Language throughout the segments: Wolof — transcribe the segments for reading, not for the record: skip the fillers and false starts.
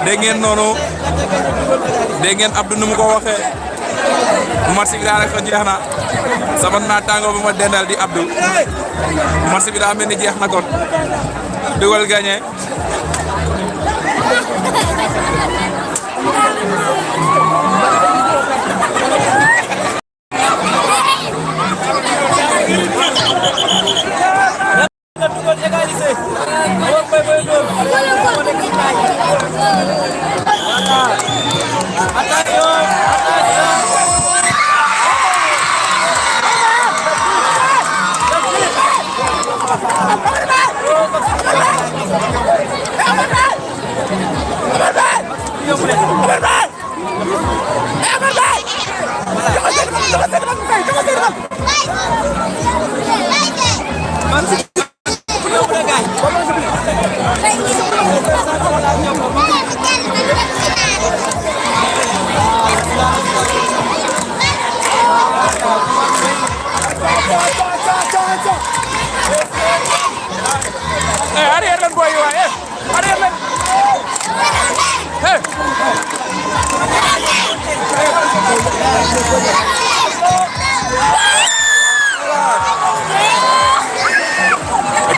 dégg ngeen noonu dégg ngeen Abdou nu mu ko waxee match bi daanaka jeex na sama naataango ba ma dendal di Abdou match bi daa mel ni jeex na kon dugal gagné.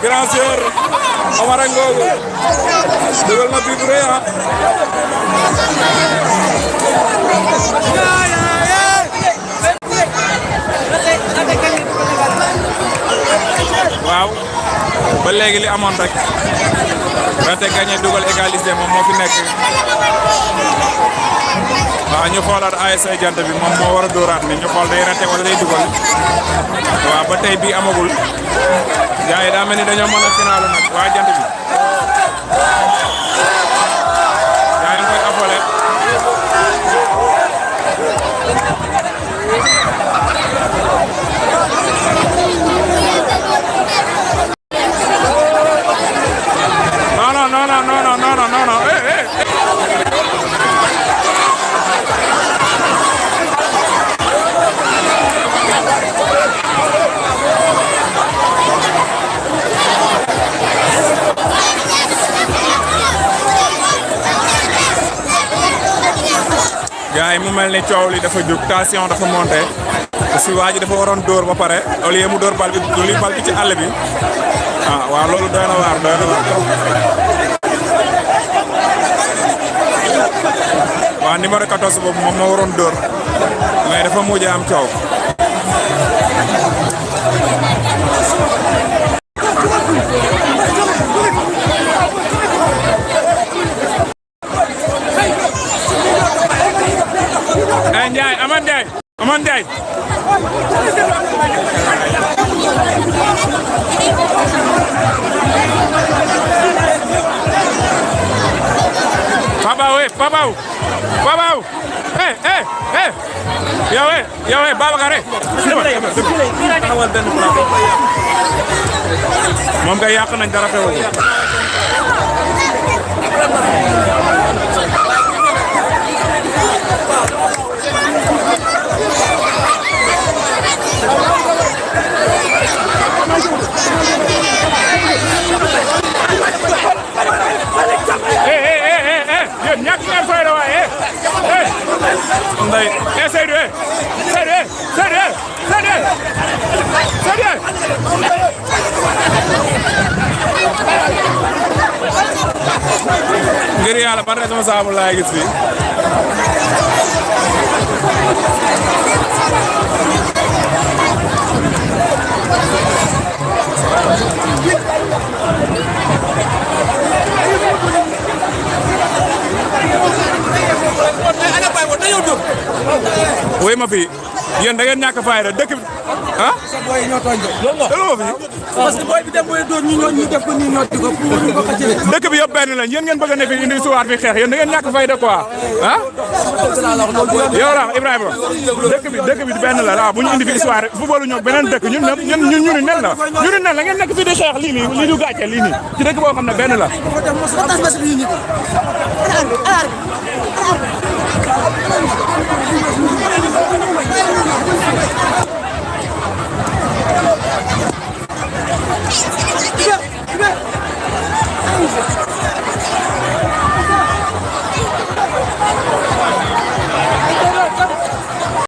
Grand sœur Amara Ngogo dugal na bii bu rëy waaw ba léegi li amoon rek raté gagné dugal égalisé moom moo fi nekk waaw ñu xoolaat ASC Jant bi moom moo war a dóoraat ni ñu xool day raté wala day dugal waaw ba tey bii amagul gars yi daa mel ni dañoo mën a finaalu nag waa Jant bi gars yi koy affolé non gars yi mu mel ni coow li dafa jóg tension dafa monté parce que waa ji dafa waroon dóor ba pare au lieu mu dóor bal bi du li bal bi ci àll bi ah waaw loolu doy na waar waaw numéro 14 boobu moom moo waroon dóor mais dafa mujj am coow. Ndiaye Amane Ndiaye Papaw yow Babacar moom kay yàq nañ dara xewul ñàkk ngeen fay la waaye nday Seydou ngir yàlla ban responsable laay gis fii woy ma fi yéen da ngeen ñàkk fayda dëkk bi ah. sa boy ñoo tooñ de. loolu moo fi. parce que boy bi dem boy doon ñu def ko nii ñoo di ko pour ñu ko xëccale. dëkk bi yëpp benn lañ yéen ngeen bëgg a ne fi indi suwaat fi xeex yéen da ngeen ñàkk fayda quoi ah. yow la Ibrahima dëkk bi benn la waaw bu ñu indi fi histoire footballu ñoo beneen dëkk ñun ñu ni nen la ngeen nekk fii di xeex lii nii lii du gàcce lii nii ci dëkk boo xam ne benn la.